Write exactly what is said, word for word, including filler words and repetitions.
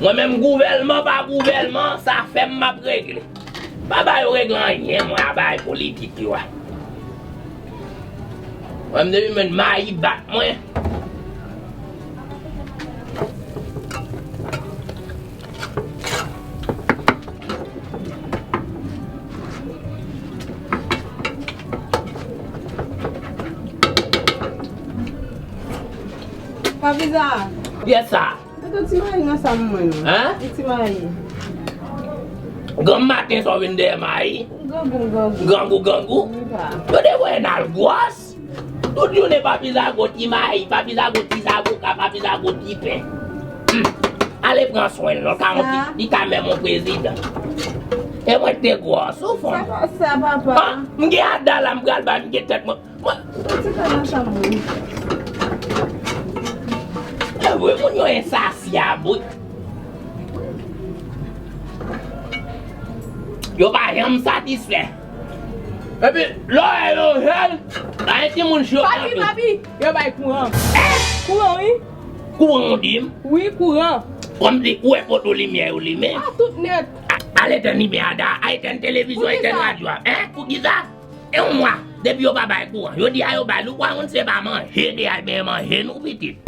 Mwen menm gouvèlman pa gouvèlman, sa fè m m ap regle. Pa ba yo regle anyen, mwen a bay politik yo a. Mwen m depi menm mayi bat mwen. Papi Za. Pyès sa. Mete ti mayi nan sa mwen non. Hein? Ti mayi. Granm maten sa w vin dèyè mayi. Grangou, grangou. Grangou, grangou. Wi, pa. Yo te voye n al gwòs. Tout jounen Papi Zago ti mayi, Papi Zago ti zaboka, Papi Zago ti pen. Hmm. Ale pran swen l non, ka yon ti, li ka menm yon prezidan. E mwen te gwòs ou fon. Sa pa sa, papa. Ah, m gen ada la, m pral bay, m gen tèt mwen. Mwen. Yon ti kanasan mwen. E vre, moun yo ensasyab, wi. Yo pa janm satisfè. Epi, lè w wè yo jèn, ay timoun cho. Papi, papi. Yo bay kouran. Eh! Kouran, wi. Kouran, ou di m? Wi, kouran. Kòmsi ou wè poto limyè yo limen. A tout nèt. A, al etèn limyè a, da, a etèn televizyon, etèn radyo a. Hein? Poukisa? E yon mwa, depi yo pa bay kouran. Yo di a yo bay, nou kwè moun se pa manje de a, men manje nou pitit.